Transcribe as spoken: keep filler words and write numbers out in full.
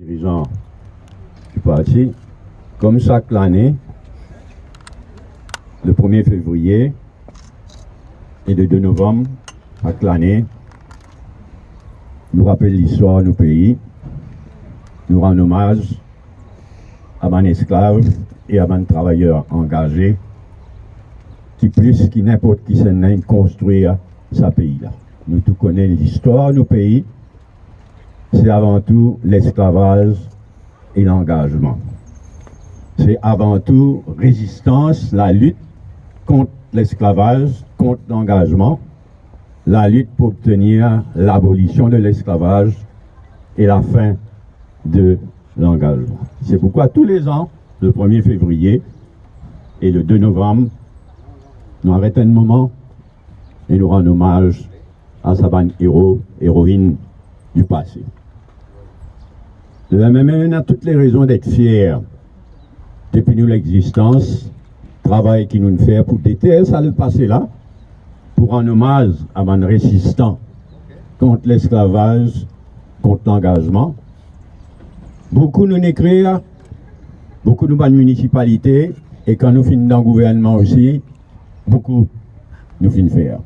Dirizan di parti, kom sak lane, le premie fevriye e le de novam sak lane, nou rapel listwar nou pei, nou rann omaz a bann esklav e a bann travayer angaze ki plis ki ninport kisannla inn konstrir sa pei la. Nou tou kone listwar nou pei, se avan tou lesklavaz e langazman. Se avan tou rezistans, lalit kont lesklavaz, kont langazman, lalit pou obtenir labolision de lesklavaz e lafin de langazman. Se poukwa toulezan, le premie fevriye e le de novam, nou aret enn moman e nou rann omaz a sa bann ero, eroinn di pase. Lamem, nou ena tou le rezon d'et fier depi nou lexistans, travay ki nou fer pou deter sa lepase la, pou rann omaz a bann rezistan kont lesklavaz, kont langazman. Boukou nou inn ekrir, boukou nou bann minisipalite, e kan nou finn dan gouvernman osi, boukou nou finn fer.